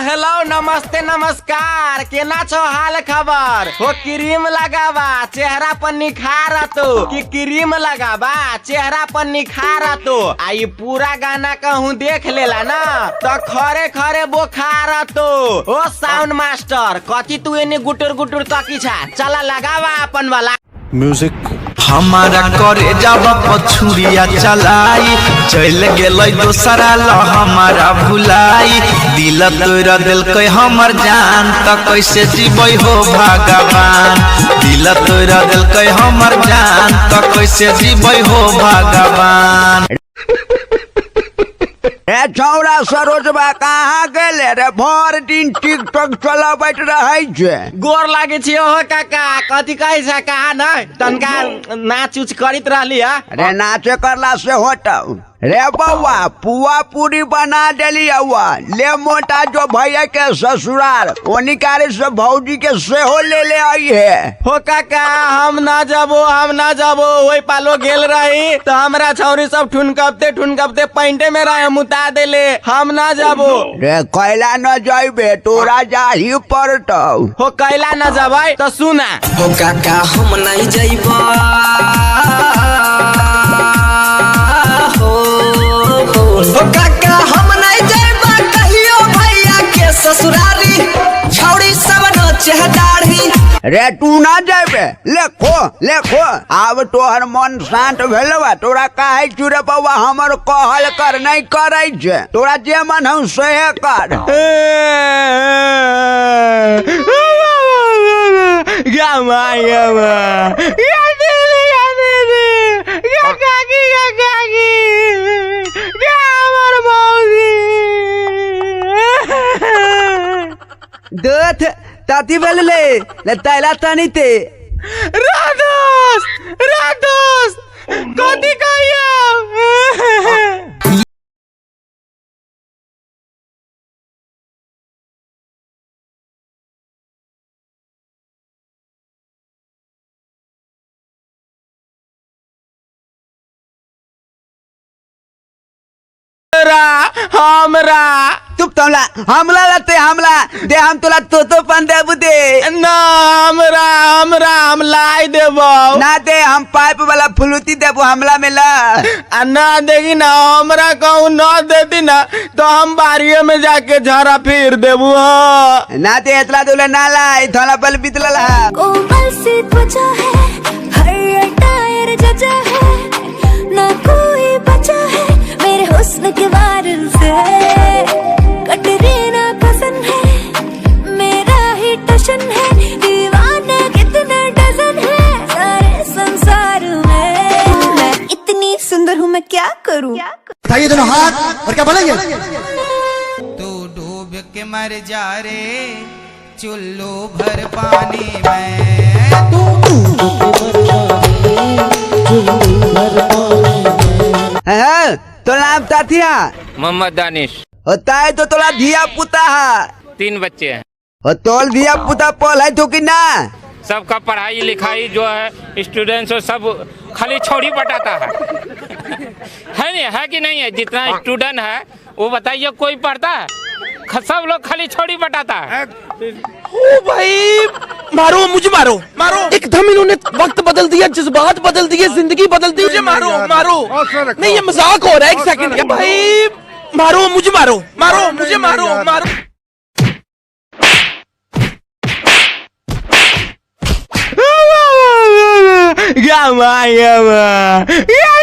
Hello नमस्ते नमस्कार, केना छो हाल खबर? हो क्रीम लगावा चेहरा पर निखार तो, कि क्रीम लगावा चेहरा पर निखार तो। आ ई पूरा गाना कहूँ देख लेला ना तो खरे खरे बोखार तो। ओ साउंड मास्टर कथी तू एने गुटुर गुटुर तकी छा, चला लगावा अपन वाला म्यूजिक। हमारा करे जाब पछुरिया चलाई, चल गेलै दोसरा ल हमारा भुलाई। दिल तोरा देलकै हमर जान त कैसे जीबै हो भगवान। दिल तोरा देलकै हमर जान त कैसे जीबै हो भगवान। ए छौड़ा सरोजबा कहाँ गेले रे? भर दिन टिकटॉक चलाबैत रहै छै। गोर लागे छी हो काका, कथी कहै छ कहा न तनका नाच उच करैत रहली है। रे नाचे करला से होतौ रे बौआ, पुआ पूरी बना देली हौआ, ले मोटा जो भैया के ससुराल ओनिकारे से भौजी के सेहो ले ले आई है। हो काका हम ना जाबो, हम ना जाबो, ओई पालो गेल रही तो हमरा छौरी सब ठुनकपते ठुनकपते पैंटे में रहे मुता देले, हम ना जाबो। रे कैला न जइबे, तोरा जाही पड़तौ। हो कैला न जाबै तो सुना। हो काका हम नहीं जइबा हो, हो काका हम नहीं जइबा कहियो भैया के ससुरारी, छौड़ी सब नचे दाढ़ी। रे तू ना जइबे, ले खो ले खो, आब तोहर मन शांत भेलवा, तोरा काहे छु रे बौआ हमर कहल कर नहीं करै छै, तोरा जे मन हौ सेहे कर। गामा या दीदी या दीदी या काकी या काकी या हमर मौसी। दोथ ताती बोलले ले तैला तनी ते। राधोस राधोस कथी कहियो? हमरा तुप तमला हमला लते हमला दे, हम तोला तोतो पन देबू दे। ना हमरा हमरा हम लाई देबो ना दे, हम पाइप वाला फुलूती देबू हमला में ला। आ ना देखी ना हमरा कहूँ ना देती ना तो हम बारिये में जाके झरा फिर देबू। हाँ ना दे इतना दूले ना ला, थोड़ा बल बीतला। कोमल सी त्वचा है, हर टायर जजा है, ना कोई बचा है मेरे हुस्न के वार से। कटरीना पसंद है, मेरा ही टशन है, दीवाने कितने डजन है सारे संसार में। मैं इतनी सुंदर हूँ मैं क्या करूँ? उठाइए दोनों हाथ और क्या बोलेंगे? तू डूब के मर जा रे चुल्लू भर पानी में। हाँ, तो नाम ताथिया मोहम्मद दानिश। होता है तो तोला धिया पुता है? 3 बच्चे हैं। हो तोल धिया पुता पल है तो कि ना? सबका पढ़ाई लिखाई जो है स्टूडेंट्स हो सब खाली छोड़ी पटाता है, है नहीं है कि नहीं है? जितना स्टूडेंट है वो बताइए कोई पढ़ता है? सब लोग खाली छोड़ी पटाता है। ओ भाई मारो मुझे, मारो मारो, एकदम इन्होंने वक्त बदल दिया, जज्बात बदल दिए, जिंदगी बदल दी। मुझे मारो मारो, नहीं ये मजाक हो रहा है। एक सेकंड भाई, मारो मुझे, मारो मारो मुझे, मारो मारो। गामा गामा या